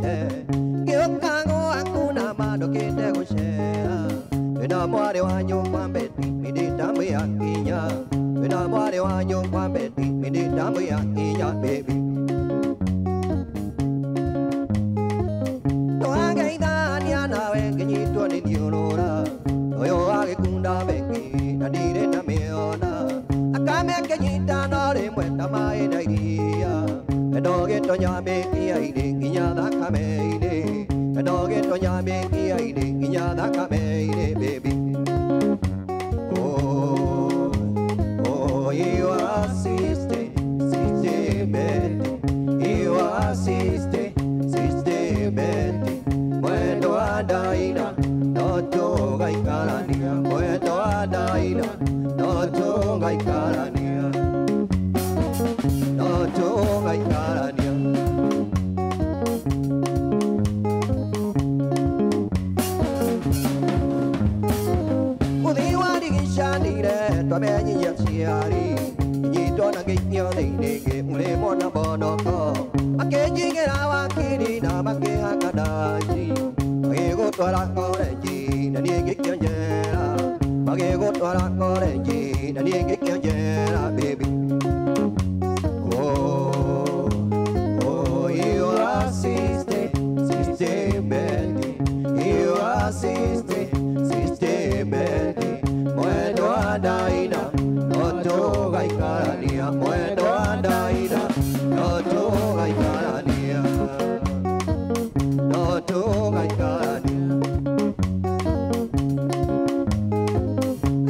ithe Ngĩũka gwaku na mandũkĩte gũcera Wĩna mwarĩ wa nyũmba mbeti mindĩndamwĩakinya Wĩna mwarĩ wa nyũmba mbeti mindĩndamwĩakinya baby Twageithania nawe ngĩnyitwo nĩ thiũrũra Ũyũ agĩkunda beki na ndirĩ ndamĩona Akame akĩnyita no rĩmwe ta maĩ na iria Ndogĩtonya mĩkiha-inĩ nginya thakame-inĩ Ndogĩtonya mĩkiha-inĩ nginya thakame-inĩ baby Oh, oh, you are sister, sister Betty. You are sister, sister Betty. Mwendo wa Daina, no tũgaikarania. Mwendo wa Daina, no tũgaikarania. No tũgaikarania. Mũthii wa ndigicanire twamenyire aciari nyitwo na ngĩikio thĩinĩ ngĩmũrĩmwo na mbonoko makĩnjigĩra wakiri na makĩhaka ndaci magĩgũtwara korenji na niĩ ngĩikio njera magĩgũtwara korenji na niĩ ngĩikio njera baby Oh, oh, you are sister, sister Betty. You are sister, sister Betty. Mwendo wa Daina, no tũgaikarania. Mwendo wa Daina, no tũgaikarania. No tũgaikarania.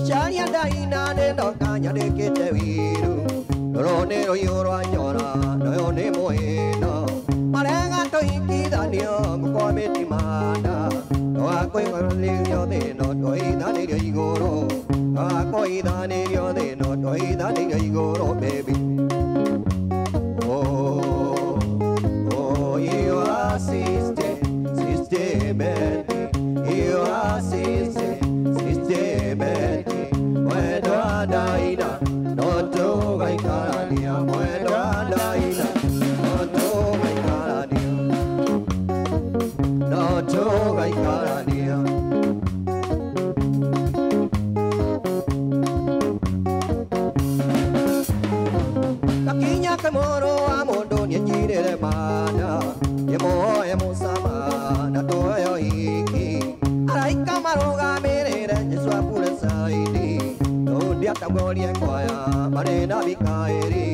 Caria Daina nĩ ndoka nyandĩkĩte wiru Rũrũ nĩ rũhiũ rwa njora nayo nĩ mũhĩndo Marega tũhikithanio ngũkwa mĩtimanda Twakwĩhoranĩrio thĩno tũhithanĩrio igũrũ Twakwĩhithanĩrio thĩno tũhithanĩrio igũrũ baby Oh, oh, you are sister, sister Betty. You are sister, sister Betty. Mwendo wa Daina, no tũgaikarania. Mwendo wa Daina, no tũgaikarania. No tũgaikarania. Gakinya kamoro wa mũndũ nĩanjirĩre mana Ndĩmuoe mũcama na tũheo hiki Araika marũgamĩrĩre Jesũ akure caidi Daudi atongorie kwaya marĩ na Mikaeli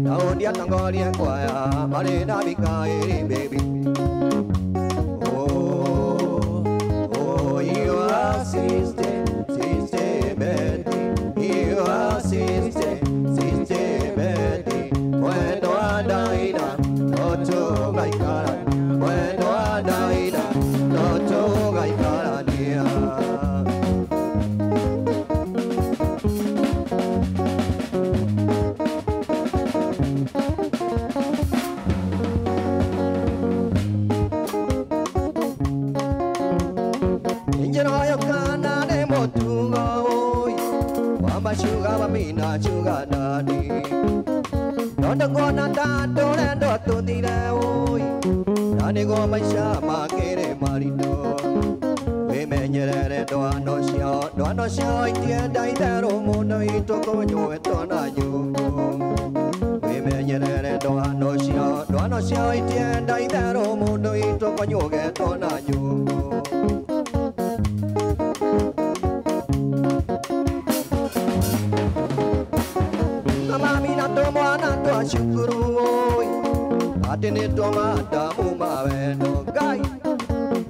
Daudi atongorie kwaya marĩ na Mikaeli baby Oh, oh, you are sister, sister Betty. You are sister, sister Betty. Mwendo wa Daina, no tũgaikarania. Mwendo wa Daina, no tũgaikarania. Njĩra yo kana nĩ mũtugo ũyũ wa macuga mami na cuga dadi Tondũ nguona ta tũrendwo tũthire ũĩ na nĩguo maica makĩrĩ maritũ Wĩmenyerere ndwano ciao itienda itherũ mũno witũ kũnyuĩtwo na nyũngũ Wĩmenyerere ndwano ciao itienda itherũ mũndũ witũ kũnyugetwo na nyũngũ Mami na tũmwana twa cukuru ũĩ atĩ nĩ tũmatamu mawendo Ngai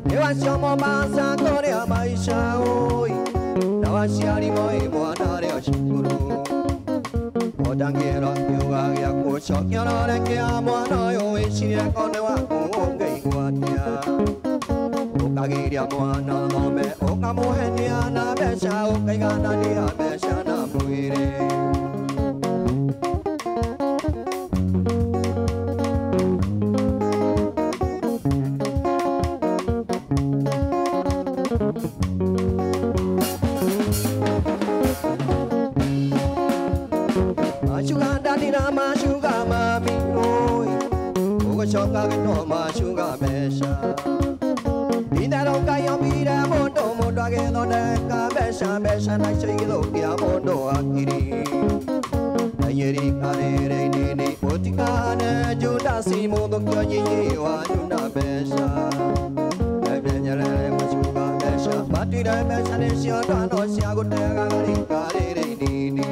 nĩ wacio Mombasa kũrĩa maica ũĩ na waciari moĩ mwana arĩ o cukuru Ũtangĩra kiuga gĩa gũcokia rore kĩa mwana ũyũ wĩcirie ko nĩ waku ũngĩigua atĩa Ũkagiria mwana thome ũkamũhenia na mbeca ũkaiganania mbeca na mwĩrĩ Sugar daddy na ma sugar mami oi Agĩcoka agĩtwo macuga mbeca Itherũka yombire mũndũ mũndũ agĩthondeka mbeca mbeca nacio igĩthũkia mũndũ hakiri Nyerika rĩrĩ inini mũtikane Judasi mũthũkio nyinyi wanyu na mbeca Nyerere macuga mbeca matire mbeca nĩcio ndwano cia gũtega rika rĩrĩ inini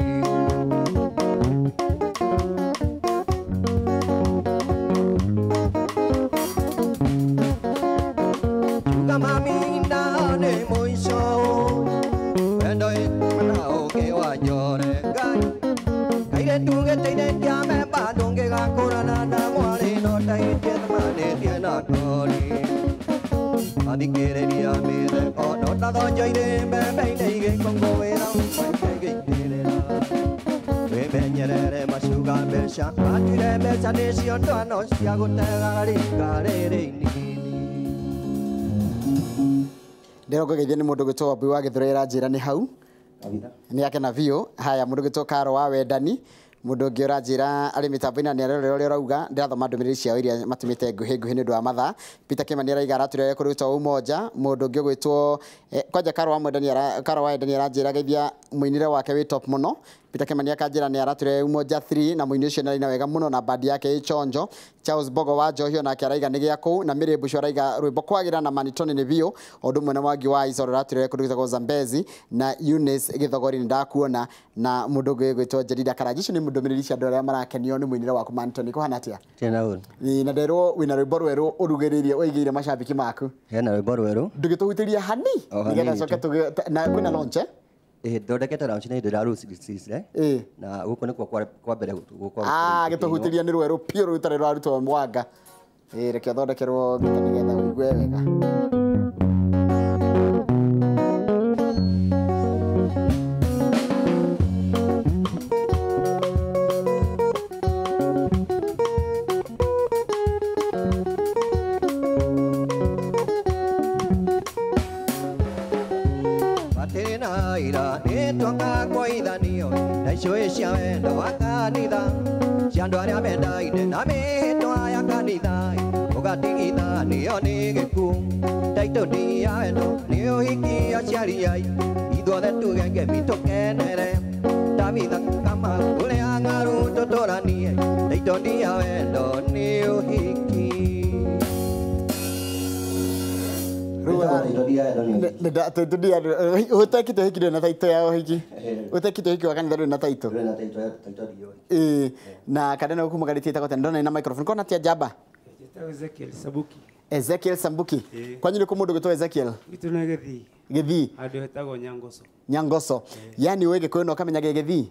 Athikĩrĩria mĩtheko no tathonjoire mbembe-inĩ igĩkũngũĩra igĩitĩrĩra wĩmenyerere macuga mbeca matire mbeca nĩcio ndwano cia gũtega rika rĩrĩ inini. Ndĩrongo geithio nĩ mũndũ gwĩtwo Wambui wa Gĩthũrai aranjĩra nĩ hau nĩ akena biũ. Haya, mũndũ gwĩtwo Karo wa Wendani, mũndũ ũngĩ ũranjĩra arĩ mĩtambo-inĩ na nĩarerorera ũrĩa ũrauga. Ndĩrathoma ndũmĩrĩri ciao iria matũmĩte nguhĩ nguhĩ nĩ ũndũ wa mathaa. Peter Kimani araiga aratũrere kũrĩ gwĩtwo Umoja. Mũndũ ũngĩ ũgwĩtwo kwanja Karo wa Mwendani Karo wa Wendani aranjĩra geithia mũinĩre wake wĩ top mũno. Peter Kimani akanjĩra nĩ aratũrere Umoja 3 na mũini ũcio nĩaraina wega mũno na bandi yake ĩ chonjo. Charles Bogo wa Njohio nake araiga nĩ gĩa kũu, na Mary Mbucu araiga rwĩmbo kwagĩra na Manitoni nĩ biũ. O ũndũ ũmwe na Mwangi wa Isoro aratũrere kũndũ gwĩtagwo Zambezi, na Eunice Gĩthogori nĩ ndakuona, na mũndũ ũngĩ ũgwĩtwo Jedida Karanji. Icio nĩ ndũmĩrĩri cia andũ arĩa marakenio nĩ mũinĩre waku Manitoni. Kũhana atĩa? Tena ũru. Na nderwo wĩna rwĩmbo rwerũ ũrugĩrĩirie ũigĩire macambĩki maku. Hena rwĩmbo rwerũ. Ndũgĩtũhutĩrie hani nĩgetha coke tũgĩ na kwĩna launch eh? Thondekete launch nĩ ndĩrarũcire na gũkũ nĩkuo kwa mbere gũkũ. Gĩtũhutĩria nĩ rwerũ piũ rũu rũtarĩ rwarutwo mwanga. Reke thondekerwo ngita nĩgetha ũigue wega. Cia wendo wa kanitha cia andũ arĩa mendaine na mĩhĩtwa ya kanitha ũgatigithanio nĩ gĩkuũ taitũ ndi ya wendo nĩ ũhiki aciari ai ithuothe tuge ngemi tũkenere Tabitha Kamau ũrĩa ng'aru tũtũranie taitũ ndi ya wendo nĩ ũhiki. Ũtekĩte ũhiki ndũrĩ na taitũ ya ũhiki. Ũtekĩte ũhiki wa kanitha ndũrĩ na taitũ. Na kanene ũkumugarĩtie ĩtagwo atĩa? Ndĩrona ĩna microphone. Kona atĩa njamba? Njĩtagwo Ezekiel Sambuki. Ezekiel Sambuki. Kwanyu nĩ kũ mũndũ ũgwĩtwo Ezekiel? Gwitũ nĩ Gĩthii. Gĩthii. Handũ hetagwo Nyangoco. Nyangoco. Yaani wĩ Gĩkũyũ na ũkamenya gĩ Gĩthii?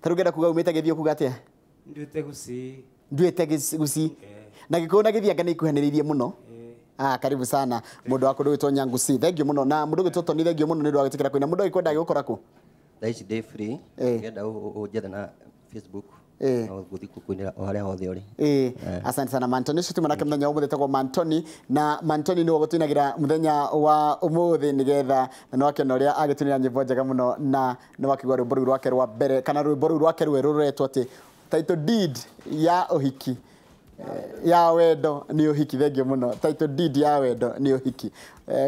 Ta rĩu ngenda kuga umĩte Gĩthii ũkuga atĩa? Nduĩte Gusii. Nduĩte Gusii. Na Gĩkũyũ na Gĩthii anga nĩ ikuhanĩrĩirie mũno. Karibu sana mũndũ wa kũndũ gwĩtwo Nyangusi. Thank you mũno. Na mũndũ gwĩtwo Tony, thank you mũno nĩ ũndũ wa gwĩtĩkĩra kũina. Mũndũ agĩkwenda agĩgũkora kũ? Thaa ici ndĩ free. Ngenda ũnjethe na Facebook. No gũthiĩ kũinĩra o harĩa hothe ũrĩ. Asante sana Mantoni. Ũcio tuma nake mũthenya wa ũmũthĩ etagwo Mantoni, na Mantoni nĩwe ũgũtũinagĩra mũthenya wa ũmũthĩ nĩgetha na nĩwakĩona ũrĩa agĩtũinĩra nyĩmbo njega mũno, na nĩwakĩigua rwĩmbo rũu rwake rwa mbere kana rwĩmbo rũu rwake rwerũ rũretwo atĩ title deed ya ũhiki. Ya wendo nĩ ũhiki. Thengiũ mũno. Title deed ya wendo nĩ ũhiki.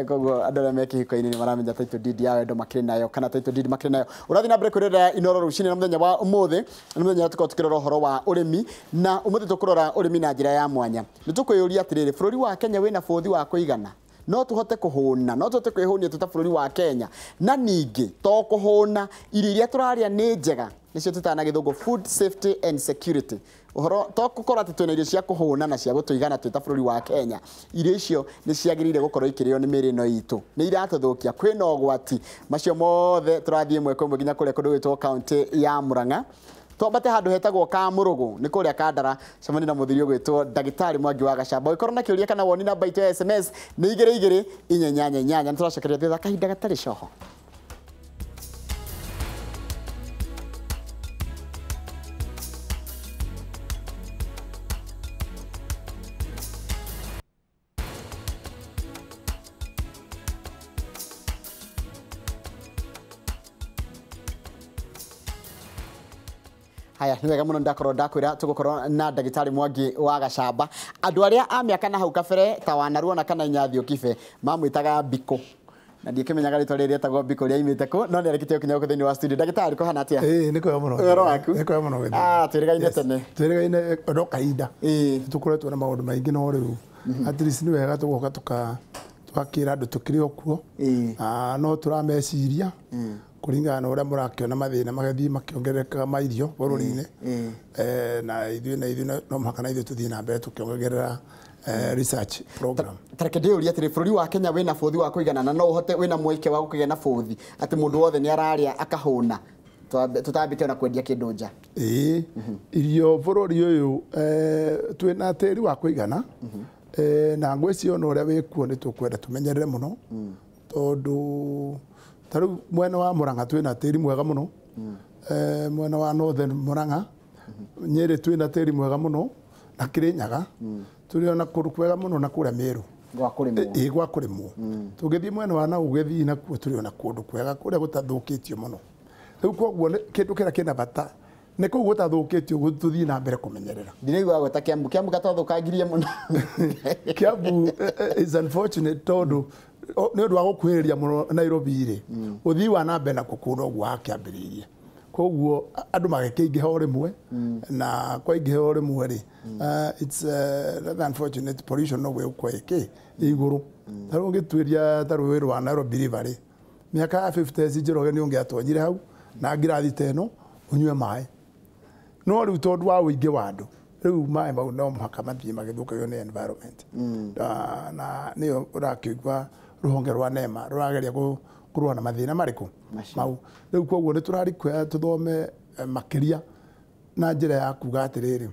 Koguo andũ arĩa me kĩhiko-inĩ nĩ maramenya title deed ya wendo makĩrĩ nayo kana title deed makĩrĩ nayo. Ũrathiĩ na mbere kwĩrorera Inooro rũcinĩ na mũthenya wa ũmũthĩ nĩ mũthenya ũrĩa tũkoragwo tũkĩrora ũhoro wa ũrĩmi, na ũmũthĩ tũkũrora ũrĩmi na njĩra ya mwanya. Nĩ tũkwĩyũria atĩrĩrĩ, bũrũri wa Kenya wĩna bũthi wa kũigana? No tũhote kũhũna, no tũhote kwĩhũnia twĩ ta bũrũri wa Kenya? Na ningĩ to kũhũna, irio iria tũrarĩa nĩ njega, nĩcio twĩtaga na gĩthũngũ food safety and security. Ũhoro to gũkorwo atĩ twĩna irio cia kũhũna na cia gũtũigana twĩ ta bũrũri wa Kenya, irio icio nĩ ciagĩrĩire gũkorwo ikĩrĩo nĩ mĩĩrĩ ĩno itũ, nĩ iratũthũkia, kwĩna ũgwati. Macio mothe tũrathiĩ ĩmwe kwa ĩmwe nginya kũrĩa kũndũ gwĩtwo kaũntĩ ya Murang'a. Twambate handũ hetagwo Kamũrũgũ nĩ kũrĩa Kandara, cemania na mũthuri ũgwĩtwo Ndagĩtarĩ Mwangi wa Gacamba. Ũngĩkorwo na kĩũria kana woni, namba itũ ya SMS nĩ 2 2 4 8 8. Nĩ tũracokeria thutha kahinda gatarĩ coho. Haya, nĩ wega mũno ndakorwo ndakwĩra tũgũkorwo na ndagĩtarĩ Mwangi wa Gacamba. Andũ arĩa a mĩaka na hau kabere ta wanaruona kana Inyathio Kibe mamwĩtaga Mbikũ, na ndiĩkĩmenyaga rĩtwa rĩrĩ rĩetagwo Mbikũ rĩaimĩte kũ, no nĩ arĩkĩtie gũkinya gũkũ thĩinĩ wa studio. Ndagĩtarĩ, kũhana atĩa? Ĩĩ, nĩ kwega mũno. Ũhoro waku? Nĩ kwega mũno, Gĩthumo. Ah, twĩrĩgaine tene. Twĩrĩgaine no kahinda. Ĩĩ. Tũkoretwo na maũndũ maingĩ, no rĩu at least nĩ wega tũgoka tũgakĩra andũ tũkĩrĩ o kuo. Na no tũrameciria kũringana na ũrĩa mũrakĩona mathĩna magĩthiĩ makĩongererekaga ma irio bũrũri-inĩ. Na ithuĩ no mũhaka na ithuĩ tũthiĩ na mbere tũkĩongagĩrĩra research program. Tareke ndĩũrie atĩrĩ, bũrũri wa Kenya wĩna bũthi wa kũigana na no ũhote, wĩna mweke wa gũkĩgĩa na bũthi atĩ mũndũ wothe nĩ ararĩa akahũna, tũtambĩte ona kwendia kĩndũ nja? Ĩĩ, irio bũrũri ũyũ twĩna tĩri wa kũigana, na ngwĩciria ona ũrĩa wĩkuo nĩ tũkwenda tũmenyerere mũno, tondũ ta rĩu mwena wa Murang'a twĩna tĩri mwega mũno, mwena wa Northern Murang'a, Nyĩrĩ twĩna tĩri mwega mũno, na Kĩrĩnyaga tũrĩ ona kũndũ kwega mũno, na kũrĩa Mĩrũ gwa kũrĩmwo. Ĩ, gwa kũrĩmwo. Tũngĩthiĩ mwena wa nau gĩthii nakuo tũrĩ ona kũndũ kwega kũrĩa gũtathũkĩtio mũno. Rĩu koguo kĩndũ kĩrĩa kĩna bata nĩ kũu gũtathũkĩtio tũthiĩ na mbere kũmenyerera. Ndiraigua gweta Kiambu. Kiambu gatwathũkangirie mũno. Kiambu is unfortunate tondũ nĩ ũndũ wa gũkuhĩrĩria mũno Nairobi rĩ, ũthii wa na mbere nakuo kũu noguo wakĩambĩrĩirie, koguo andũ magĩkĩingĩha o rĩmwe, na kwaingĩha o rĩmwe rĩ, it's rather unfortunate, pollution noguo ĩgũkorwo ĩkĩ igũrũ. Ta rĩu ũngĩtuĩria ta rũĩ rwa Nairobi River rĩ, mĩaka ya 50s Njoroge nĩ ũngĩatonyire hau na ngirathi ta ĩno ũnyue maĩ, no rĩu tondũ wa ũingĩ wa andũ, rĩu maĩ mau no mũhaka mathiĩ magĩthũkagio nĩ environment. Na nĩyo ũrakĩigua rũhonge rwa NEMA rũrageria kũrũa na mathĩna marĩkũ mau. Rĩu koguo nĩ tũrarĩkwea tũthome makĩria na njĩra ya kuga atĩrĩrĩ,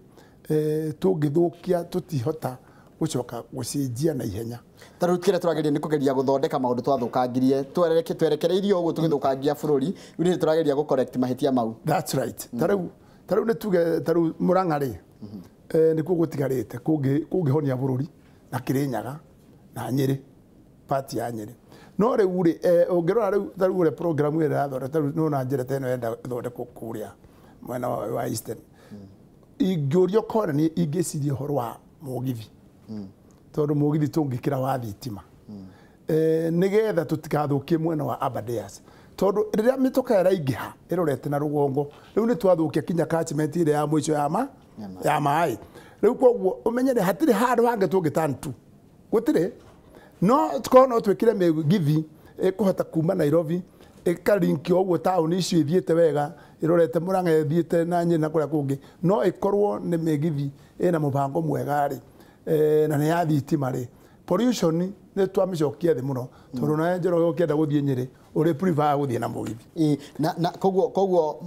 tũngĩthũkia tũtihota gũcoka gũcenjia na ihenya. Ta rĩu kĩrĩa tũrageria nĩ kũgeria gũthondeka maũndũ twathũkangirie, twerekereirio ũguo tũgĩthũkangia bũrũri. Rĩu nĩ tũrageria gũ correct mahĩtia mau. That's right. Ta rĩu nĩ tuge ta rĩu Murang'a rĩ, nĩkuo gũtigarĩte kũngĩhonia bũrũri, na Kĩrĩnyaga na Nyĩrĩ, part ya Nyĩrĩ. No rĩu rĩ, ũngĩrora rĩu ta rĩu ũrĩa program ĩrĩa ĩrathondeka, ta rĩu nĩwona njĩra ta ĩno ĩrenda ĩthondekwo kũrĩa mwena wa Eastern, ingĩũrio kore nĩ ingĩciria ũhoro wa mũgithi, tondũ mũgithi tũngĩkĩra wa thitima, nĩgetha tũtikathũkie mwena wa Aberdares, tondũ rĩrĩa mĩtoka ĩraingĩha ĩrorete na rũgongo, rĩu nĩ twathũkia kinya catchment ĩrĩa ya mũico ya maĩ. Rĩu koguo ũmenyere hatirĩ handũ hangĩ tũngĩ tu gũtirĩ, no korwo no twĩkĩre mĩgithi ĩkũhota kuma Nairobi ĩkarinki o ũguo taũni icio ithiĩte wega ĩrorete Murang'a, ĩthiĩte na Nyĩrĩ na kũrĩa kũngĩ, no ĩkorwo nĩ mĩgithi ĩna mũbango mwega rĩ, na nĩ ya thitima rĩ, pollution nĩ twamĩcokia thĩ mũno, tondũ nawe Njoroge ũkĩenda gũthiĩ Nyĩrĩ ũrĩ prefer gũthiĩ na mũgithi. Ĩĩ, na koguo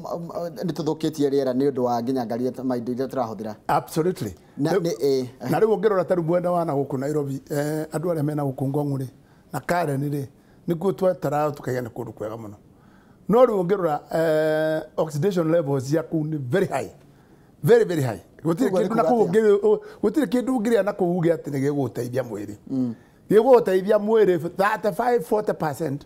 nĩ tũthũkĩtie rĩera nĩ ũndũ wa nginya ngari iria indo iria tũrahũthĩra. Absolutely. Na nĩ Na rĩu ũngĩrora ta rĩu mwena wa na gũkũ Nairobi, andũ arĩa mena gũkũ Ngong'u rĩ na Karen rĩ, nĩkuo twetaraga tũkaiga nĩ kũndũ kwega mũno, no rĩu ũngĩrora oxidation levels cia kũu nĩ very high, very very high. Gũtirĩ Ũguo nĩ kĩndũ na kuuga kũu atĩa? gũtirĩ kĩndũ ũngĩrĩa na kũu uge atĩ nĩ gĩgũgũteithia mwĩrĩ, gĩgũgũteithia mwĩrĩ 35 40%,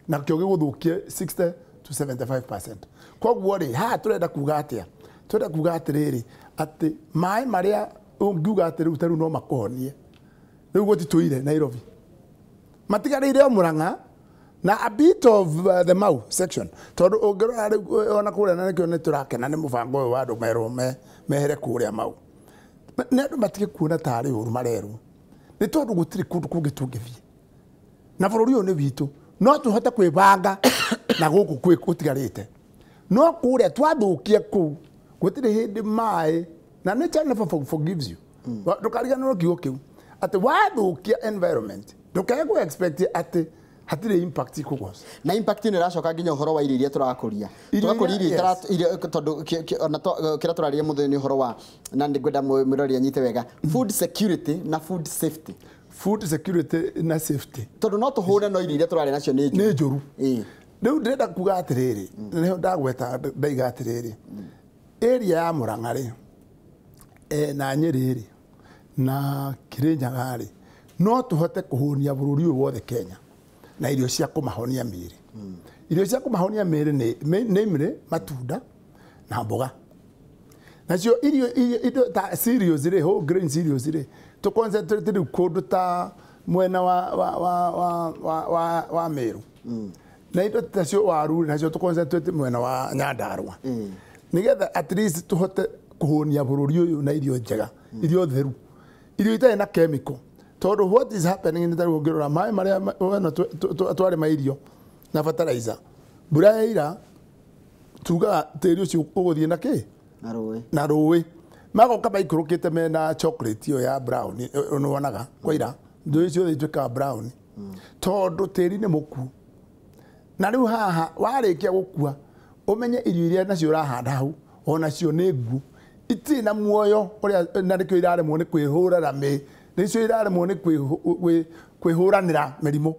nakĩo gĩgũthũkie 60 to 75%. Koguo rĩ, haha tũrenda kuga atĩa? Tũrenda kuga atĩrĩrĩ, atĩ maĩ marĩa ũngiuga atĩ rĩu ta rĩu no makũhonie, rĩu gũtitũire Nairobi, matigarĩire o Murang'a na a bit of the Mau section, tondũ ũngĩrora rĩu ona kũrĩa, na nĩkĩo nĩ tũrakena nĩ mũbango ũyũ wa andũ merwo mehere kũrĩa Mau, nĩ andũ matige kuona tarĩ ũru marerwo, nĩ tondũ gũtirĩ kũndũ kũngĩ tũngĩthiĩ, na bũrũri ũyũ nĩ witũ, no tũhote kwĩbanga na gũkũ kwĩ gũtigarĩte. No kũrĩa twathũkia kũu gũtirĩ hĩndĩ maĩ, na nature never forgives you. Ndũkariganĩrwo kiugo kĩu atĩ wathũkia environment, ndũkae kũ expect atĩ hatirĩ impact ikũgoca. Na impact ĩno ĩracoka nginya ũhoro wa irio iria tũrakũria. Irio tũrakũria irio iria, tondũ ona kĩrĩa tũraria mũthenya nĩ ũhoro wa, na nĩ ngwenda mwĩrori anyite wega, food security na food safety. Food security na safety. Tondũ no tũhũre, no irio iria tũrarĩa nacio nĩ nĩ njũru. Ĩĩ. Rĩu ndĩrenda kuga atĩrĩrĩ, nĩho ndagweta ndaiga atĩrĩrĩ, area ya Murang'a rĩ, na Nyĩrĩ rĩ na Kĩrĩnyaga rĩ, no tũhote kũhũnia bũrũri ũyũ wothe Kenya na irio cia kũmahonia mĩĩrĩ. Irio cia kũmahonia mĩĩrĩ nĩ namely matunda na mboga. Nacio irio indo ta cereals rĩ, whole grain cereals rĩ, tũ concentrate rĩu kũndũ ta mwena wa Meru. Na indo tacio waru nacio tũ concentrate mwena wa Nyandarua. Nigetha at least tũhote kũhũnia bũrũri ũyũ na irio njega, irio theru, irio itarĩ na chemical. Tondũ what is happening nĩ tarĩu ũngĩrora maĩ marĩa wena twarĩma irio na fertilizer, mbura yaira tugaga tĩri ũcio ũgũthiĩ na kĩ? Na rũĩ. Na rũĩ. Magoka maikũrũkĩte mena chocolate ĩyo ya brown, nĩwonaga kwaira ndũĩ ciothe ituĩkaga brown. Tondũ tĩri nĩ mũkuũ. Na rĩu haha warĩkia gũkua ũmenye irio iria nacio ũrahanda hau onacio nĩ nguũ, itirĩ na muoyo ũrĩa, na nĩkĩo iraremwo nĩ kwĩhũrana nĩcio iraremwo nĩ kwĩhũranĩra mĩrimũ.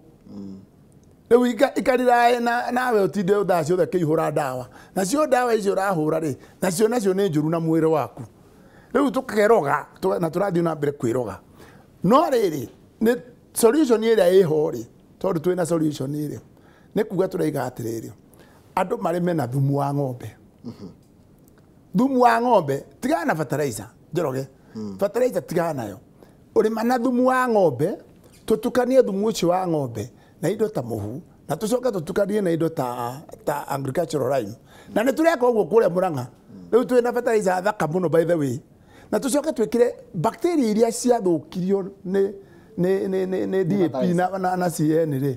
Rĩu ikarirae nawe ũtinde thaa ciothe ũkĩihũra ndawa, nacio ndawa icio ũrahũra rĩ, nacio nĩ njũru na mwĩrĩ waku. Rĩu tũkeroga na tũrathiĩ na mbere kwĩroga. No rĩrĩ nĩ solution ĩrĩa ĩho rĩ, tondũ twĩna solution ĩrĩ, nĩ kuga tũraiga atĩrĩrĩ, andũ marĩme na thumu wa ng'ombe. Thumu wa ng'ombe tigana na fertilizer Njoroge, fertilizer tigana nayo, ũrĩma na thumu wa ng'ombe, tũtukanie thumu ũcio wa ng'ombe na indo ta mũhu, na tũcoke tũtukanie na indo ta agricultural lime. Na nĩ tũreka ũguo kũrĩa Murang'a. Rĩu twĩna fertilizer thaka mũno by the way. Na tũcoke twĩkĩre bacteria iria ciathũkirio nĩ DAP na CN rĩ,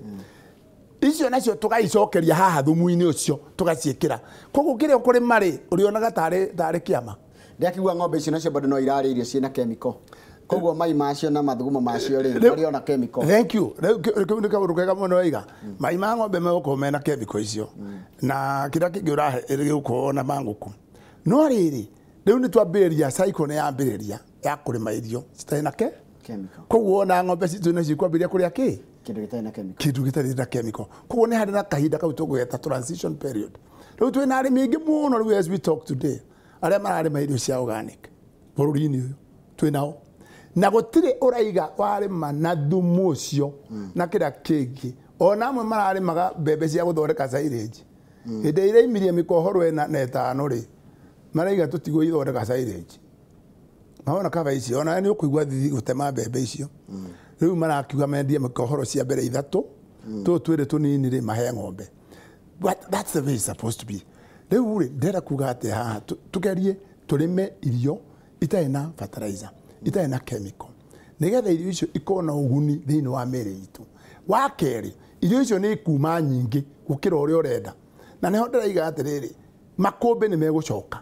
icio nacio tũgaicokeria haha thumu-inĩ ũcio tũgaciĩkĩra. Koguo kĩrĩa ũkũrĩma rĩ, ũrĩonaga tarĩ kĩama. Ndĩrakiuga ng'ombe icio nacio bado no irarĩa irio ciĩna chemical. Koguo mai macio na mathugumo macio rĩ, marĩ ona chemical. Thank you. Rĩu kĩu nĩ kaũndũ kega mũno waiga. Mai ma ng'ombe megũkorwo mena chemical icio. Na kĩrĩa kĩngĩ ũrahe gĩgũkorwo na ma ngũkũ. No rĩrĩ, rĩu nĩ twambĩrĩria cycle nĩ yambĩrĩria ya kũrĩma irio citarĩ na chemical. Koguo ona ng'ombe citũ nĩcio ikwambĩrĩria kũrĩa kĩ? Kĩndũ gĩtarĩ na chemical. Kĩndũ gĩtarĩ na chemical. Koguo nĩ harĩ na kahinda kau tũgweta transition period. Rĩu twĩna arĩmi aingĩ mũno rĩu as we talk today, arĩa mararĩma irio cia organic bũrũri-inĩ ũyũ twĩnao. Na gũtirĩ ũraiga warĩma na thumu ũcio na kĩrĩa kĩngĩ. Ona amwe mararĩmaga mbembe cia gũthondeka silage. Hĩndĩ ĩrĩa imirie mĩkohoro ĩna na ĩtano rĩ, maraiga tũtigũithondeka silage. Maona kaba icio, ona nĩ ũkũigua thithi gũtema mbembe icio. Rĩu marakiuga mendie mĩkohoro cia mbere ithatũ, tũtũ twĩrĩ tũnini rĩ mahe ng'ombe. But that's the way it's supposed to be. Rĩu rĩ, ndĩrenda kuga atĩ haha tũgerie tũrĩme irio itarĩ na fertilizer, itarĩ na chemical, nĩgetha irio icio ikorwo na ũguni thĩinĩ wa mĩĩrĩ itũ. Wa kerĩ, irio icio nĩ ikuma nyingĩ gũkĩra ũrĩa ũrenda. Na nĩho ndĩraiga atĩrĩrĩ, makũmbĩ nĩ megũcoka.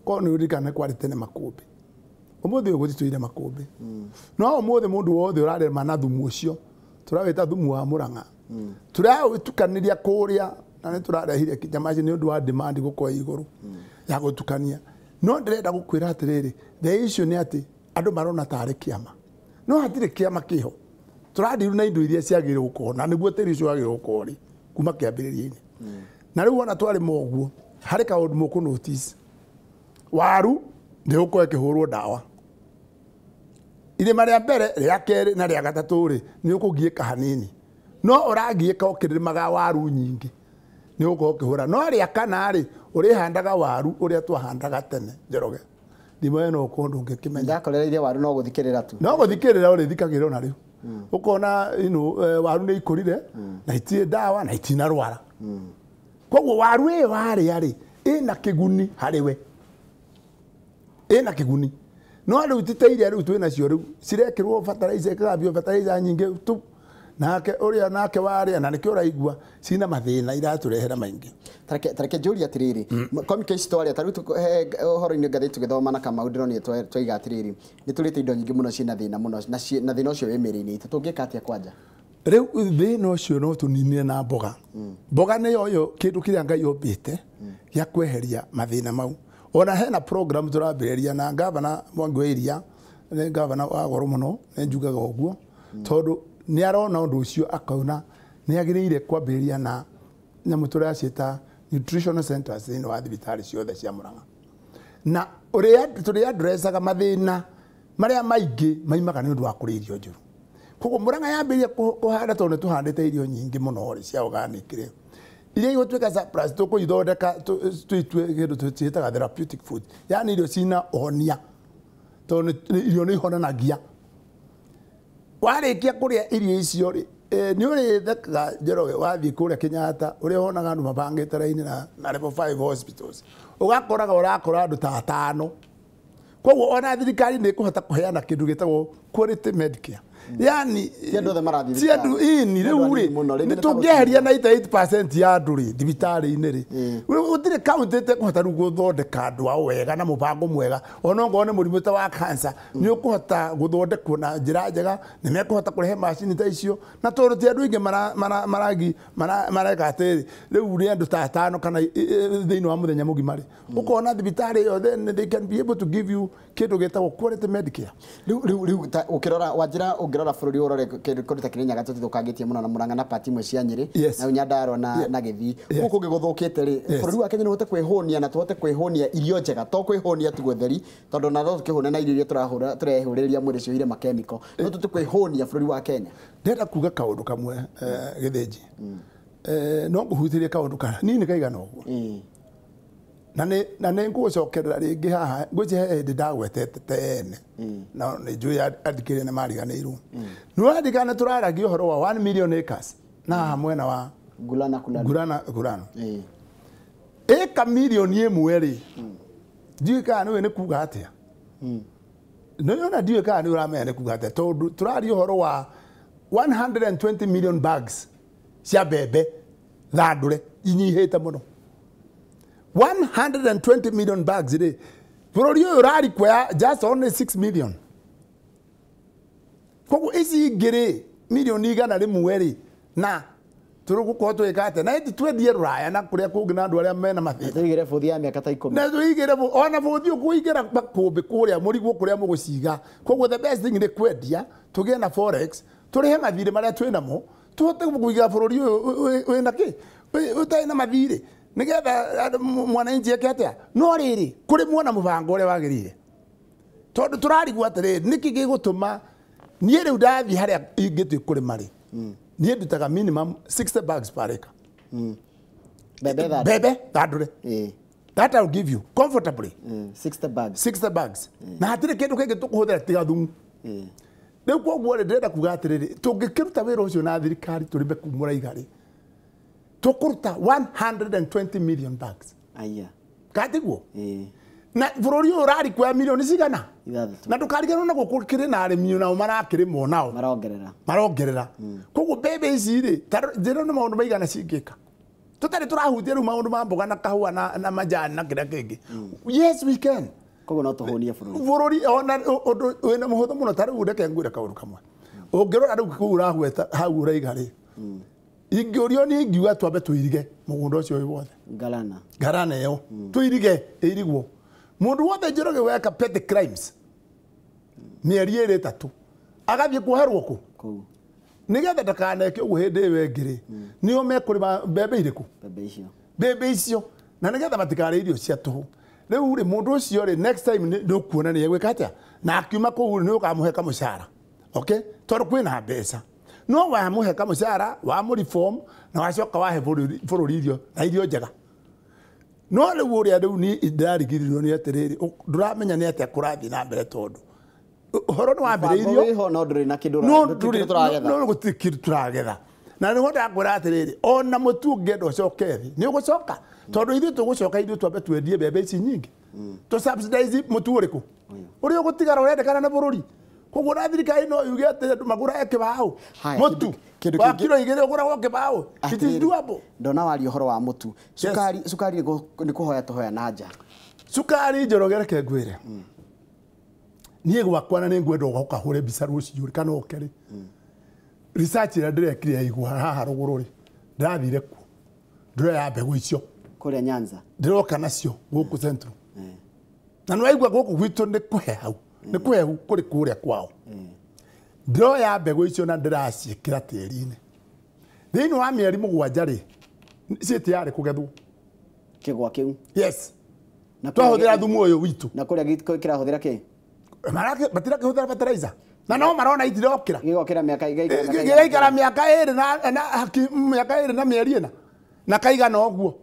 Korwo nĩ ũririkana kwarĩ tene makũmbĩ. Ũmũthĩ ũyũ gũtitũire makũmbĩ. No ũmũthĩ mũndũ wothe ũrarĩma na thumu ũcio, tũrawĩta thumu wa Murang'a. Tũraũtukanĩria kũrĩa, na nĩ tũrarehire nyama ici nĩ ũndũ wa demand gũkorwo igũrũ ya gũtukania. No ndĩrenda gũkwĩra atĩrĩrĩ, the issue nĩ atĩ andũ marona tarĩ kĩama. No hatirĩ kĩama kĩho. Tũradiru na indo iria ciagĩrĩirwo gũkorwo, na nĩguo tĩri ũcio wagĩrĩirwo gũkorwo rĩ, kuma kĩambĩrĩria-inĩ. Na rĩu wona twarĩma ũguo, harĩ kaũndũ mũkũ notice. Waru ndĩgũkorwo ĩkĩhũrwo ndawa. Irĩma rĩa mbere, rĩa kerĩ na rĩa gatatũ rĩ, nĩ ũkũgiĩka hanini. No ũragiĩka ũkĩrĩmaga waru nyingĩ, nĩ ũgũkorwo ũkĩhũra. No rĩa kana rĩ, ũrĩhandaga waru ũrĩa twahandaga tene, Njoroge. Ndimo ĩno ũkorwo ndũngĩkĩmenya. Ndakorereire waru no gũthikĩrĩra tu. No gũthikĩrĩra ũrĩthikagĩrĩra ona rĩu. Ũkona waru nĩ ikũrire na itirĩ ndawa na itinarwara. Koguo waru ĩyo warĩa rĩ, ĩna kĩguni harĩ we. Ĩna kĩguni. No rĩu ti ta iria rĩu twĩnacio rĩu, cirekĩrwo fertilizer, ĩkagambio fertilizer nyingĩ tu. Nake ũrĩa nake warĩa na nĩkĩo ũraigua cina mathĩna iratũrehera maingĩ. Tareke njũrie atĩrĩrĩ, comic ici twaria ta rĩu ũhoro-inĩ ngathĩti tũgĩthoma na Kamau ndĩronire twaiga atĩrĩrĩ, nĩ tũrĩte indo nyingĩ mũno ciĩna thĩna mũno na thĩna ũcio wĩ mĩĩrĩ-inĩ itũ, tũngĩka atĩa kwanja? Rĩu thĩna ũcio no tũninire na mboga. Mboga nĩyo yo kĩndũ kĩrĩa Ngai ombĩte gĩa kweheria mathĩna mau. Ona hena program tũrambĩrĩria na gavana Mwangi wa Iria, nĩ gavana wa goro mũno, nĩ njugaga ũguo, tondũ nĩ arona ũndũ ũcio akaona nĩ agĩrĩire kwambĩrĩria na nyamũ tũraciĩta nutritional centers thĩinĩ wa thibitarĩ ciothe cia Murang'a. Na ũrĩa tũrĩa addressaga mathĩna marĩa maingĩ maimaga nĩ ũndũ wa kũrĩa irio njũru. Koguo Murang'a yambĩrĩria kũhanda tondũ nĩ tũhandĩte irio nyingĩ mũno rĩ cia organic rĩ. Iria igũtuĩka surplus tũkũithondeka tũitue kĩndũ twĩtaga therapeutic food, yani irio cina ũhonia, tondũ irio nĩ ihonanagia. Warĩkia kũrĩa irio icio rĩ, nĩ ũrĩthekaga Njoroge wathiĩ kũrĩa Kenyatta ũrĩa wonaga andũ mabangĩte raini na level 5 hospitals, ũgakoraga ũrakora andũ ta atano. Koguo ona thirikari nĩ ĩkũhota kũheana kĩndũ gĩtagwo quality medicare, yani Ti andũ othe marathiĩ ti andũ thibitarĩ. ini Ti andũ rĩu anini rĩ mũno, rĩngĩ nĩ nĩ ta tũngĩeheria 98% ya andũ rĩ thibitarĩ-inĩ rĩ, Ĩĩ. gũtirĩ kaunti ĩtekũhota rĩu gũthondeka andũ ao wega na mũbango mwega. Ona ongorwo nĩ mũrimũ ta wa cancer nĩ ũkũhota gũthondekwo na njĩra njega, nĩ mekũhota kũrehe macini ta icio, na tondũ ti andũ aingĩ mareka atĩrĩ, rĩu nĩ andũ ta atano kana thĩinĩ wa mũthenya mũgima rĩ, ũkona thibitarĩ ĩyo then they can be able to give you kĩndũ gĩtagwo quality medicare. Rĩu ta ũkĩrora wanjĩra ũngĩrora bũrũri ũrore kĩndũ ta Kĩrĩnyaga tũtithũkangĩtie mũno na Murang'a na pati imwe cia Nyĩrĩ Yes. na Nyandarua na Yeah. na Gĩthii Yes. gũkũ kũngĩ gũthũkĩte rĩ, Yes. bũrũri wa Kenya nĩ ũhote kwĩhũnia na tũhote kwĩhũnia irio njega, to kwĩhũnia tu gũtheri, tondũ na no tũkĩhũne na irio iria tũrahũra tũrehũrĩria mwĩrĩ cihũire makemiko, no tũhote kwĩhũnia bũrũri wa Kenya. Ndĩrenda kuga kaũndũ kamwe Gĩthĩnji. No ngũhutĩrie kaũndũ kana nini kaigana ũguo. Ĩĩ. Na nĩ ngũgũcokerera rĩngĩ haha ngwĩciria he hĩndĩ ndagwetete tene na nĩ njũĩ andĩkĩria nĩ mariganĩirwo. Nĩ ũrarigana tũraragia ũhoro wa 1 million acres na haha mwena wa Gulana kulana. Gurana Gurana. Ĩĩ. Ĩka mirioni ĩmwe rĩ, ndiũĩ kana nĩũĩ nĩ kuga atĩa. Nĩ ona ndiũĩ kana nĩ ũramenya nĩ kuga atĩa, tondũ tũraria ũhoro wa 120 million bags cia mbembe thandũre inyihĩte mũno. 120 million bags rĩ, bũrũri ũyũ ũrarikwea just only 6 million. Koguo ici ingĩ rĩ, mirioni 100 rĩ, na tũgũkorwo tũgĩka atĩa? Na ĩti twendie rũraya na kũrĩa kũngĩ na andũ arĩa mena mathĩna. Tũigĩre bũthi ya mĩaka ta 10. Na tũigĩre ona bũthi ũkũigĩra makũmbĩ kũrĩa mũrigwo kũrĩa mũgũciga. Koguo the best thing nĩ kwendia, tũgĩe na forex, tũrĩhe mathirĩ marĩa twĩ namo, tũhote kũiga bũrũri ũyũ wĩna kĩ? Ũtarĩ na mathirĩ. Nĩgetha mwananchi eke atĩa? No rĩrĩ, kũrĩmwo na mũbango ũrĩa wagĩrĩire. Tondũ tũrarigwo atĩrĩrĩ, nĩkĩ gĩgũtũma niĩ rĩu ndathiĩ harĩa ingĩtua kũrĩma rĩ, niĩ ndutaga minimum 60 bags per acre. Mbembe thandũre. Mbembe thandũre. Ĩĩ. That I will give you comfortably. 60 bags. 60 bags. Na hatirĩ kĩndũ kĩngĩ tũkũhũthĩra tiga thumu. Rĩu koguo rĩ, ndĩrenda kuga atĩrĩrĩ, tũngĩkĩruta wĩra ũcio na thirikari tũrĩme kuu Mũraiga rĩ, tũkũruta 120 million bags. Aya. Katiguo? Ĩĩ. Na bũrũri ũyũ ũrarikwea milioni cigana? 6. Na ndũkariganĩrwo na gũkũ kĩrĩ na arĩmi nao marakĩrĩmwo nao. Marongerera. Marongerera. Koguo mbembe ici rĩ, ta njĩra nĩ maũndũ maigana cingĩka. Tũtarĩ tũrahutia rĩu maũndũ ma mboga na kahũa na majani na kĩrĩa kĩngĩ. Yes we can. Koguo no tũhũnie bũrũri. Bũrũri ona ũndũ wĩna mũhũthũ mũno ta rĩu reke ngwĩre kaũndũ kamwe. Ũngĩrora rĩu kũu ũragweta hau ũraiga rĩ, ingĩũrio niĩ ingiuga twambe tũirige mũgũnda ũcio wĩ wothe. Ngalana. Ngarana ĩyo. Tũirige ĩirigwo. Mũndũ wothe Njoroge weka petty crimes mĩeri ĩrĩ ĩtatũ agathiĩ kuoherwo kũ? Kũu. Nĩgetha ndakaneke ũguo hĩndĩ ĩyo ĩngĩ rĩ, nĩo mekũrĩma mbembe irĩkũ? Mbembe icio. Mbembe icio. Na nĩgetha matikarĩe irio cia tũhũ. Rĩu rĩ, mũndũ ũcio rĩ, next time nĩ ũkuona nĩ egwĩka atĩa? Na akiuma kũu nĩ ũkamũhe kamũcara. Okay? Tondũ kwĩna mbeca. No wamũhe kamũcara, wamũ reform, na wacoka wahe bũrũri irio, na irio njega. No rĩu ũrĩa rĩu niĩ ndĩrarigĩrĩrio nĩ atĩrĩrĩ, ndũramenya nĩ atĩa kũrathiĩ na mbere tondũ ũhoro nĩ wambĩrĩirio. Mũbango wĩho no ndũrĩ na kĩndũ No ndũrĩ tũragetha. No gũtirĩ kĩndũ tũragetha. Na nĩho ndakwĩra atĩrĩrĩ, ona mũtu ũngĩenda ũcoke thĩ, nĩ ũgũcoka. Tondũ ithuĩ tũgũcoka ithuĩ twambe twendie mbembe ici nyingĩ. Tũ subsidize mũtu ũrĩkũ? Ũrĩa ũgũtigara ũrendekana na bũrũri. Koguo na thirikari no yuge atĩ andũ magũrage kĩbaũ. Mũtu wa kiro 2 ũgũragwo kĩbaũ. It is doable. Ndona waria ũhoro wa mũtu. Cukari, cukari nĩ kũhoya tũhoya na nja. Cukari Njoroge reke ngwĩre. Niĩ gwakwa na nĩ ngwenda ũgoka hũre mbica rũciũ kana ũke rĩ. Research ĩrĩa ndĩrekire ya igwa haha rũgũrũ rĩ, ndĩrathire kuo. Ndĩroya mbegũ icio. Kũrĩa Nyanza. Ndĩroka nacio gũkũ Central. Na nĩ waigua gũkũ gwitũ nĩ kũhehu. Nĩ kũhehu kũrĩ kũrĩa kwao. Ndĩroya mbegũ icio na ndĩraciĩkĩra tĩri-inĩ. Thĩinĩ wa mĩeri 7 rĩ, ciĩ tayarĩ kũgethwo. Kĩgwa kĩu? Yes. Twahũthĩra thumu ũyũ witũ. Na kũrĩa kĩrahũthĩra kĩ? Matirakĩhũthĩra fertilizer. Na no marona itirokĩra. Gĩgokĩra mĩaka Gĩgaikara mĩaka 2 na mĩaka 2 na mĩeri 4. Na kaigana ũguo.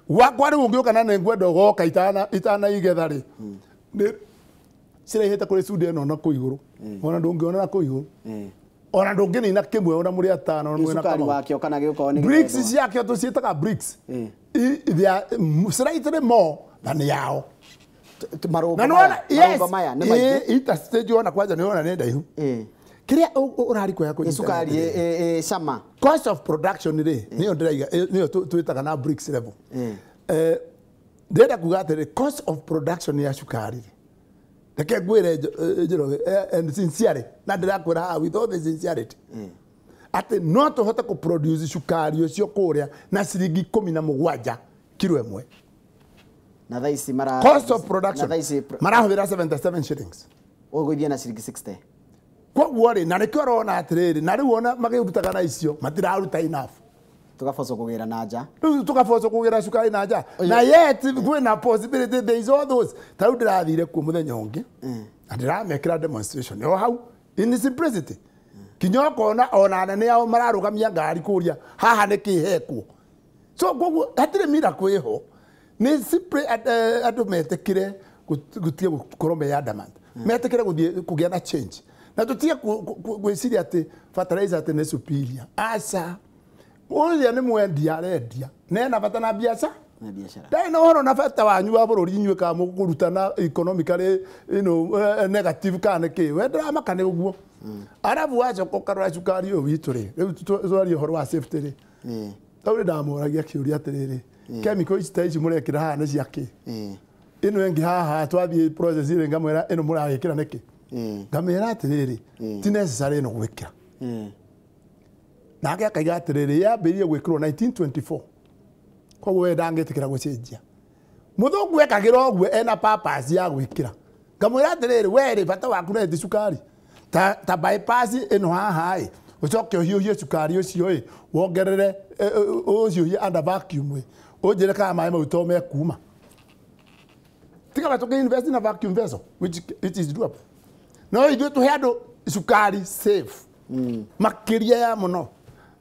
Gwakwa rĩu ũngĩũka na nĩ ngwenda ũgoka itana igetha rĩ. Nĩ ciraihĩte kũrĩ cunde ĩno na kũu igũrũ. Ona ndũngĩona na kũu igũrũ. Ona ndũngĩnina kĩmwe ona mũrĩ atano ona mwĩna cukari kamau. Wakĩo kana gĩũkorwo nĩ Bricks gĩthondwa. Ciakĩo tũciĩtaga bricks. They are slightly more than yao. Marũngo Na maya nĩwona yes marũngo maya nĩ maingĩ. Ita stage ona kwanja nĩwona nĩ ndaihu. Kĩrĩa ũrari kwega kũnyita Cukari nĩ atĩrĩrĩ. ĩ cama. Cost of production rĩ nĩyo ndĩraiga nĩyo twĩtaga na bricks level. Ndĩrenda kuga atĩrĩ, cost of production ya cukari rĩ, reke ngwĩre Njoroge, and sincerely, na ndĩrakwĩra haha with all the sincerity atĩ no tũhote kũproduce cukari ũcio kũrĩa na ciringi 17 kiro ĩmwe. Na thaa ici mara Cost of production na thaa ici marahũthĩra 77 shillings. Ũgũithia na ciringi 60. Koguo rĩ, na nĩkĩo ũrona atĩrĩrĩ, na rĩu ona makĩrutaga na icio matiraruta enough. Tũgabocwo kũgĩra na nja. Rĩu tũgabocwo kũgĩra cukari na nja, na yet kwĩna possibility, there is all those. Ta rĩu ndĩrathire kuo mũthenya ũngĩ na ndĩramekĩra demonstration o hau in simplicity, kinya ũkona ona anene ao mararũgamia ngari kũria haha nĩ kĩ hekwo. So koguo hatirĩ miracle ĩho, nĩ simply andũ metĩkĩre gũtige gũkorwo me adamant, metĩkĩre gũthiĩ kũgĩa na change, na tũtige gwĩciria atĩ fertilizer atĩ nĩ superior. Aca, ũrĩa nĩ mwendia arendia nena bata na biacara. Na biacara. Ndarĩ na ũhoro na bata wanyu wa bũrũri inyuĩ, kana mũkũruta na economically negative kana nĩ kĩ. We ndĩramaka nĩ ũguo. Arabu wacoka ũkarora cukari ũyũ witũ rĩ, rĩu twarie ũhoro wa safety rĩ, tau nĩ ndamoragia kĩũria atĩrĩrĩ, chemical ici ta ici mũrekĩra haha nĩ cia kĩ? Ĩno ĩngĩ haha twathiĩ process rĩ, ngamwĩra ĩno mũragĩkĩra nĩkĩ? Ngamĩra atĩrĩrĩ, ti necessary ĩno gwĩkĩra. Nake akaiga atĩrĩrĩ, yambĩrĩirie gwĩkĩrwo 1924, koguo we ndangĩtĩkĩra gũcenjia. Mũthũngũ ekagĩra ũguo ena purpose ya gwĩkĩra. Ngamwĩra atĩrĩrĩ, we rĩ, bata waku no ti cukari ta bypass ĩno haha ĩ, ũcoke ũhiũhie cukari ũcio ĩ, wongerere ũhiũhie under vacuum ĩ, ũnjĩre kana maĩ mau to mekuma. Tiga batũke invest in a vacuum vessel which it is doable. No ithuĩ tũhe andũ cukari safe makĩria ya mũno.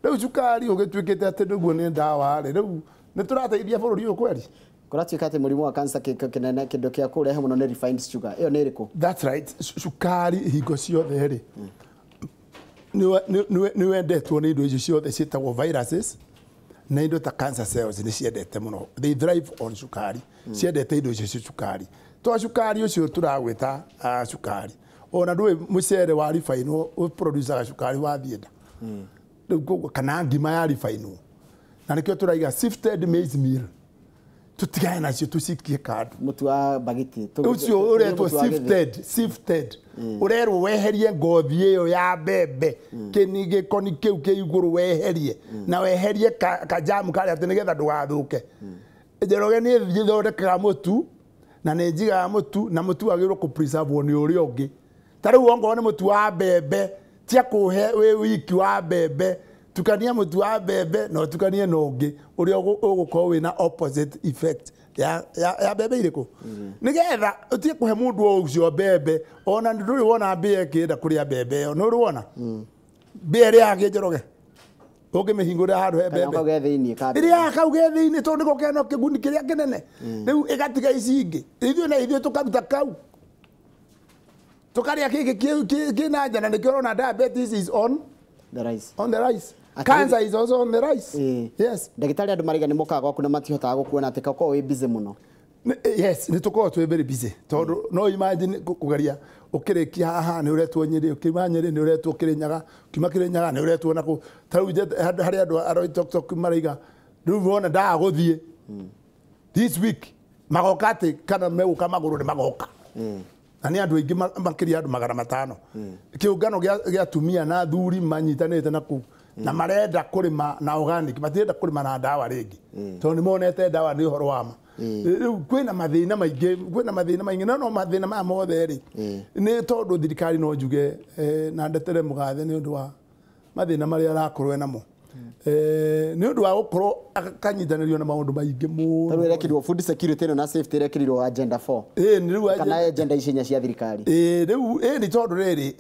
Rĩu cukari ũgĩtuĩkĩte atĩ nĩguo nĩ ndawa rĩ, rĩu nĩ tũrateithia bũrũri ũyũ kweri? Kũratuĩka atĩ mũrimũ wa cancer kĩnene kĩndũ kĩa kũrehe mũno nĩ refined sugar. Ĩyo nĩ ĩrĩkũ? That's right. Cukari hingo ciothe rĩ, nĩ wendetwo nĩ indo icio ciothe ciĩtagwo viruses na indo ta cancer cells nĩ ciendete mũno. They thrive on cukari. Ciendete indo icio cia cukari. To cukari ũcio tũragwĩta cukari, ona ndũĩ mũcere wa refinwo ũproducaga cukari wathiĩ nda. Rĩu koguo kana ngima ya refinwo, na nĩkĩo tũraiga sifted maize meal, tũtigane nacio, tũcikie kando. Mũtu wa bagiti. Ũcio ũretwo sifted, sifted ũrerwo weherie ngothi ĩyo ya mbembe, kĩni gĩkoni kĩu kĩ igũrũ weherie, na weherie kajamu karĩa atĩ nĩgetha ndũgathũke. Njoroge, niĩ thondekaga mũtu na nĩ njigaga mũtu, na mũtu wagĩrĩirwo kũ-preserve nĩ ũrĩa ũngĩ. Ta rĩu ongorwo nĩ mũtu wa mbembe, tia kũhe wĩ wiki wa mbembe, tukania mũtu wa mbembe na ũtukanie na ũngĩ ũrĩa ũgũkorwo wĩna opposite effect ya mbembe irĩkũ, nĩgetha ũtige kũhe mũndũ o ũcio mbembe. Ona ndũrĩ wona mbĩa ĩkĩenda kũrĩa mbembe ĩyo? Nĩ ũrĩ wona mbĩa ĩrĩa Njoroge ũngĩmĩhingũrĩra handũ he Kana mbembe? kau ge thĩiniĩ ka Ĩrĩa kau ge thĩinĩ, tondũ nĩko kena kĩguni kĩrĩa kĩnene. Rĩu ĩgatiga ici ingĩ, ithuĩ na ithuĩ tũkaruta kau, tũkarĩa kĩngĩ kĩna nja, na nĩkĩo ũrona diabetes is on the rice. On the rise. Atĩ Cancer is also on the rise. Yes. Ndagĩtarĩ, andũ maraiga nĩ mokaga gwaku na matihotaga gũkuona atĩ kaũkorwo wĩ busy mũno. Yes, nĩ tũkoragwo twĩ very busy, tondũ no imagine kũgeria ũkĩrĩkia haha nĩ ũretwo Nyĩrĩ, ũkiuma Nyĩrĩ nĩ ũretwo Kĩrĩnyaga, ũkiuma Kĩrĩnyaga nĩ ũretwo nakũ. Ta rĩu harĩ andũ a TikTok maraiga rĩu wona ndaga gũthiĩ this week, magoka atĩ kana megũka magũrũ, nĩ magoka, na nĩ andũ aingĩ makĩria andũ 500, kĩũngano gĩa atumia na athuri manyitanĩte na kũu, na marenda kũrĩma na organic, matirenda kũrĩma na ndawa rĩngĩ, tondũ nĩ monete ndawa nĩ ũhoro wa ma. Rĩu kwĩna mathĩna maingĩ, kwĩna mathĩna maingĩ, no mathĩna maya mothe rĩ, nĩ tondũ thirikari no njuge na ndetere mũgathe nĩ ũndũ wa mathĩna marĩa arakorwo enamo, nĩ ũndũ wa gũkorwo akanyitanĩrio na maũndũ maingĩ Ta rĩu mũno. ĩrekĩrirwo food security ĩno na safety, ĩrekĩrirwo agenda 4 Ĩĩ, nĩ rĩu kana agenda ici inya cia thirikari. Ĩĩ, rĩu ĩĩ nĩ tondũ rĩrĩ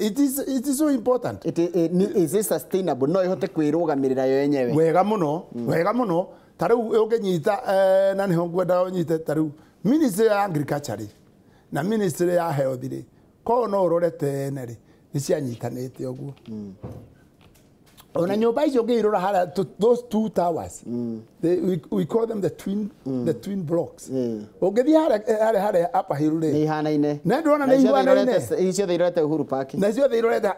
it is so important. Is it sustainable? No ĩhote kwĩrũgamĩrĩra yo yenyewe? Wega mũno, wega mũno. Ta rĩu ũngĩnyita na nĩho ngwendaga ũnyite ta rĩu ministry ya agriculture rĩ na ministry ya health rĩ koguo no ũrore tene rĩ nĩ cianyitanĩte ũguo. Ona nyũmba icio ũngĩirora harĩa those two towers, we call them the twin blocks. Ũngĩthiĩ harĩa Upper Hill rĩ nĩ ihanaine. Na ndĩrona nĩ ihanaine. Ciothe irorete Uhuru Park. Na ciothe irorete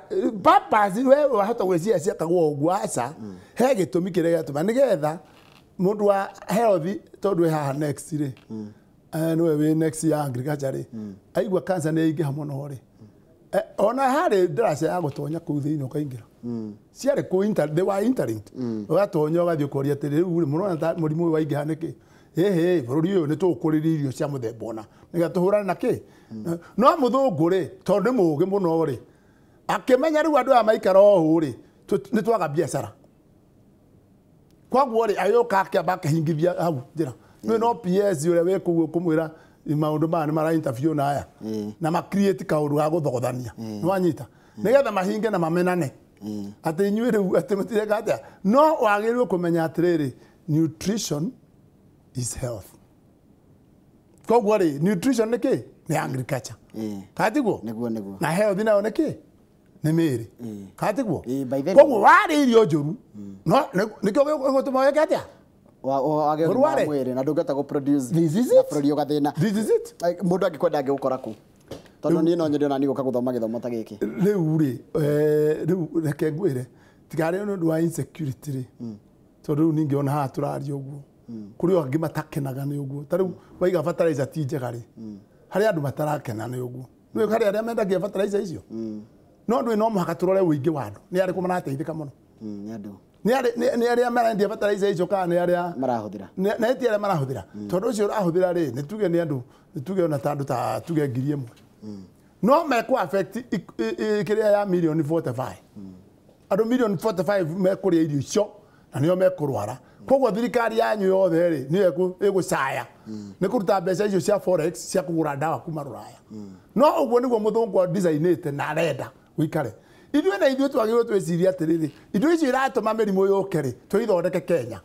purpose we wahota gwĩciria ciakagwo ũguo aca he gĩtũmi kĩrĩa gĩatũma nĩgetha mũndũ wa health tondũ wĩ haha next rĩ nĩwe wĩ next ya agriculture rĩ aigua cancer nĩ yaingĩha mũno rĩ ona harĩ ndaraca ya gũtonya kũu thĩinĩ ũkaingĩra ciarĩ kũ they were interlinked ũgatonya ũgathiĩ ũkoria atĩrĩ rĩu rĩ mũrona ta mũrimũ ũyũ waingĩha nĩkĩ ĩhĩ bũrũri ũyũ nĩ tũũkũrĩria irio cia mũthemba ũna nĩgetha tũhũrane na kĩ no mũthũngũ rĩ tondũ nĩ mũũgĩ mũno rĩ akĩmenya rĩu andũ aya maikara ũũ rĩ nĩ twaga biacara koguo rĩ agĩũka akĩamba akĩhingithia hau njĩra nĩ no PS ũrĩa wĩ kũu ũkũmwĩra maũndũ maya nĩ mara interview na aya na ma create kaũndũ ga gũthogothania nĩ wanyita nĩgetha mahinge na mamenane atĩ inyuĩ rĩu atĩ mũtireka atĩa no wagĩrĩirwo kũmenya atĩrĩrĩ nutrition is health koguo rĩ nutrition nĩ kĩ nĩ agriculture katiguo nĩguo na health nayo nĩ kĩ nĩ mĩĩrĩ katiguo koguo warĩa irio njũru no nĩkĩo gĩgũtũma wĩke atĩa wage ũgima wa mwĩrĩ na ndũngĩhota gũ produce na bũrũri ũgathĩna. This is it. Mũndũ angĩkwenda angĩgũkora kũ tondũ niĩ no nyende ona niĩ gũka gũthoma gĩthomo ta gĩkĩ rĩu rĩ rĩu reke ngwĩre tigarĩ nĩ ũndũ wa insecurity rĩ tondũ rĩu ningĩ ona haha tũraria ũguo kũrĩ o angĩ matakenaga nĩ ũguo ta rĩu waiga fertilizer ti njega rĩ harĩ andũ matarakena nĩ ũguo nĩ harĩ arĩa mendagia fertilizer icio no ndũĩ no mũhaka tũrore ũingĩ wa andũ nĩ arĩkũ marateithĩka mũno nĩ andũ nĩ arĩa marendia fertilizer icio kana nĩ arĩa marahũthĩra na ti arĩa marahũthĩra tondũ ũcio ũrahũthĩra rĩ nĩ tuge nĩ andũ nĩ tuge ona ta andũ ta tuge 1,000 no mekũ affect kĩrĩa ya milioni 45 andũ milioni 45 mekũrĩa irio icio na nĩo mekũrwara koguo thirikari yanyu yothe rĩ nĩyo ĩgũcaya nĩ kũruta mbeca icio cia forex cia kũgũra ndawa kuma rũraya no ũguo nĩguo mũthũngũ designĩte na arenda gũikare ithuĩ na ithuĩ twagĩrĩirwo twĩcirie atĩrĩrĩ indo icio iratũma mĩrimũ yũke rĩ tũithondeke Kenya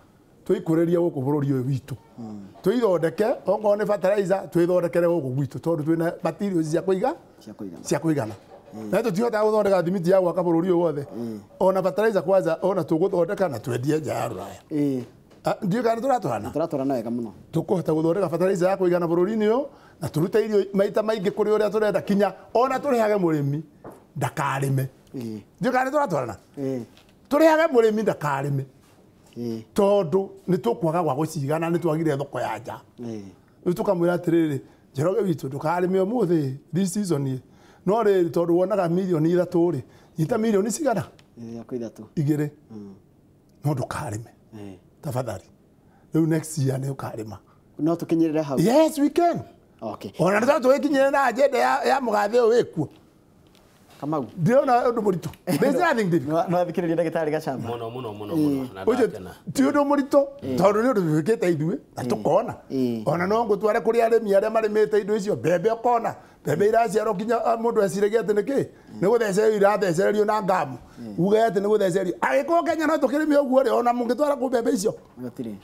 tũikũrĩrie gũkũ bũrũri ũyũ witũ tũithondeke okorwo nĩ fertilizer twĩthondekere gũkũ gwitũ tondũ twĩna materials cia kũiga cia kũigana na tũtihotaga gũthondeka thimiti ya gwaka bũrũri ũyũ wothe ona fertilizer kwanza ona tũgũthondeka na twendie nja ya rũraya ndiũĩ kana nĩtũratwarana tũratwarana wega mũno tũkũhota gũthondeka fertilizer ya kũigana bũrũri-inĩ ũyũ na tũrute irio maita maingĩ kũrĩ ũrĩa tũrenda kinya ona tũrĩhage mũrĩmi ndakarĩme ndiũĩ kana nĩtũratwarana tũrĩhage mũrĩmi ndakarĩme tondũ nĩ tũkwaga gwa gũcigana nĩ twagire thoko ya nja rĩu tũkamwĩra atĩrĩrĩ Njoroge witũ ndũkarĩme ũmũthĩ this season no rĩrĩ tondũ wonaga milioni 3 rĩ nyita milioni cigana 2 no ndũkarĩme tafadhali rĩu next year nĩ ũkarĩma no tũkinyĩrĩre hau. Yes we can. Okay ona nĩ tũgĩkinyĩrĩre na agenda ya mũgathe ũyũ wĩkuo Kamau ndĩrona ũndũ mũritũ. There's nothing difficult. No thikĩrĩria ndagĩtarĩ Gachamba mũno mũno mũno mũno na ndakena ti ũndũ mũritũ tondũ nĩ ũndũ twĩkĩte ithuĩ na tũkona ona no ngũtware kũrĩ arĩmi arĩa marĩmĩte indo icio mbembe ũkona mbembe iraciarwo nginya mũndũ eciragia atĩ nĩkĩ nĩ gũthecererio irathecererio na ngamu uge atĩ nĩ gũthecererio agĩkorwo Kenya no tũkĩrĩme ũguo rĩ ona mũngĩtwara kũ mbembe icio gũtirĩ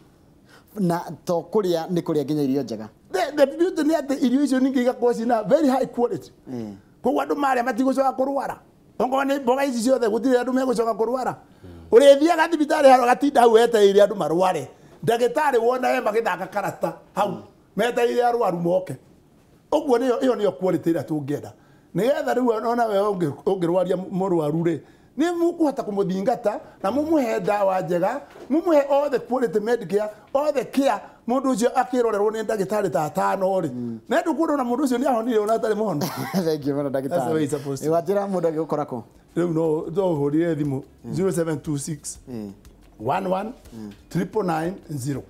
na to kũrĩa nĩ kũrĩa nginya irio njega. The beauty nĩ atĩ irio icio ningĩ igakorwo cina very high quality koguo andũ marĩa matigũcoka kũrwara okorwo nĩ mboga ici ciothe gũtirĩ andũ megũcoka kũrwara ũrĩthiaga thibitarĩ harĩa ũgatinda hau wetereire andũ marware ndagĩtarĩ wona we magĩthaka karata hau metereire arwaru moke ũguo nĩyo ĩyo nĩyo quality ĩrĩa tũngĩenda nĩgetha rĩu ona we ũngĩrwaria mũrwaru rĩ nĩ mũkũhota kũmũthingata na mũmũhe ndawa njega mũmũhe all the quality medicare all the care mũndũ ũcio akĩrorerwo nĩ ndagĩtarĩ ta atano rĩ na ndũkuona ona mũndũ ũcio nĩ ahonire ona atarĩ mũhonu. Thank you mũno ndagĩtarĩ. Wanjĩra mũndũ angĩgũkora kũ? Rĩu no ũhũrire thimũ 0726 11 999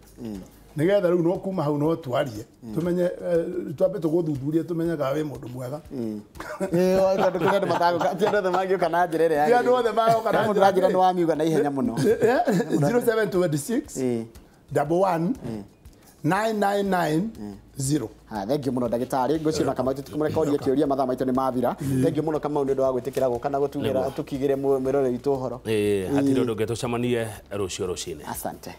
nĩgetha rĩu no kuma hau no twarie tumenye twambe tũgũthuthurie tumenye kana wĩ mũndũ mwega. Tondũ kũrĩ andũ matagũka ti andũ othe mangĩũka na njĩra ĩrĩa ti andũ othe magoka na mũndũ ũranjĩra nĩ wamiuga na ihenya mũno. 0726 11 9990. Thank you mũno ndagĩtarĩ ngwĩciria na Kamau tũtikũmũrekoria kĩũria mathaa maitũ nĩ mathira. Thank you mũno Kamau nĩ ũndũ wa gwĩtĩkĩra gũka na gũtugĩra tũkigĩre mwĩroreri witũ ũhoro. Hatirĩ ũndũ ũngĩ tũcemanie rũciũ rũcinĩ. Asante.